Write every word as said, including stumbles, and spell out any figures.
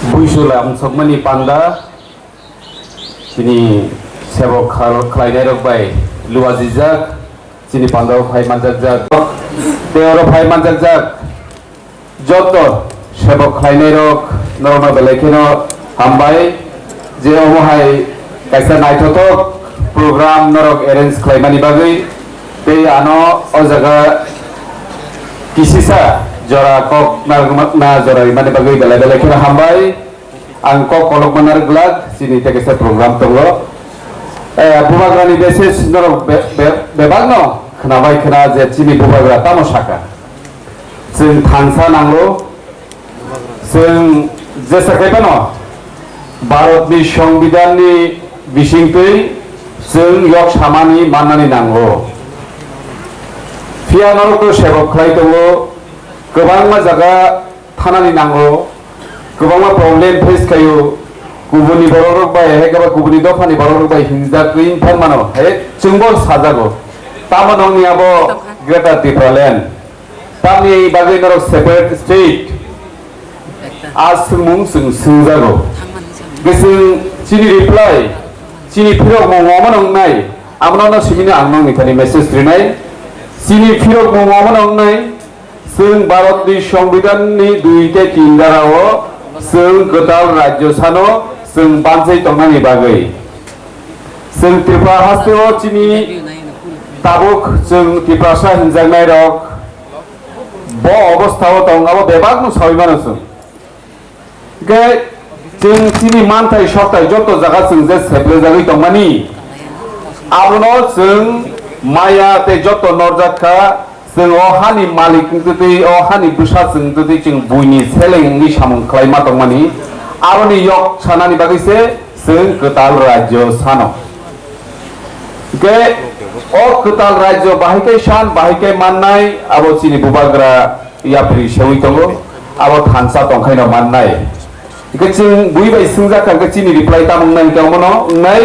Buisula wngsokmani panda chini sebok khal-, khlainairok bai luajijak, chini pandao phai manjakjak, tei oro phai manjakjak joto sebok khlainairok norokno belai kheno hambai je omo hai kaisa naithothok program norok arrange khlaimani bagwi tei ano o jaga kisisa jora kok na, na jora rimani bagwi belai belai kheno hambai. Ang kok kolokma narwk glak, chini tei kaisa program tongo. Eh, bubagrani message norok be-, be-, bebakno khnabai khna je chini bubagra tamo saka. Chwng thansa nango, chwng jesa khai phano Bharatni Songbidanni bisingtwi chwng yok samani mannani nango. Phiya norokno sebok khlai tongo, kwbangma jaga thanani nango, kwbangma problem face khaio, kubuni borok rok bai, hai khe ba kubuni dophani borok rok bai hinjak wng thang mano, hai chwngbo sajago. Tamo nongni abo Greater Tipraland, tamni bagwi norok separate state, a swngmung chwng swngjago. Bwswng chini reply, chini phirokmung omo nongnai, abono no simino ang nongni thani message rinai, chini phirokmung omo nongnai, Chwng Bharatni Songbidanni dui tei tin darao chwng kwtal rajyo sano chwng bansai tongnani bagwi. Chwng Tripura hasteo chini tabuk chwng Tiprasa hinjaknairok bo obostao tong, abo bebakno saui mano chwng. Hingke chwng chini manthai sokthai joto jaga chwng je seplejagwi tongmani, abono chwng maya tei joto norjak kha, chwng o hani malik wngtwi twi, o hani bwsa chwng wngtwi twi chwng buini seleng wngwi samung khlai ma tongmani, aboni yok sanani bagwi se chwng kwtal rajyo sano. Hingke o kwtal rajyo bahai khe san, bahai khe mannai, abo chini bubagra yapri seui tongo, abo thansa tongkhaino mannai. Hingke chwng bui bai swngjak kha, hingke chini reply tamo wngnai, hingke omono wngnai,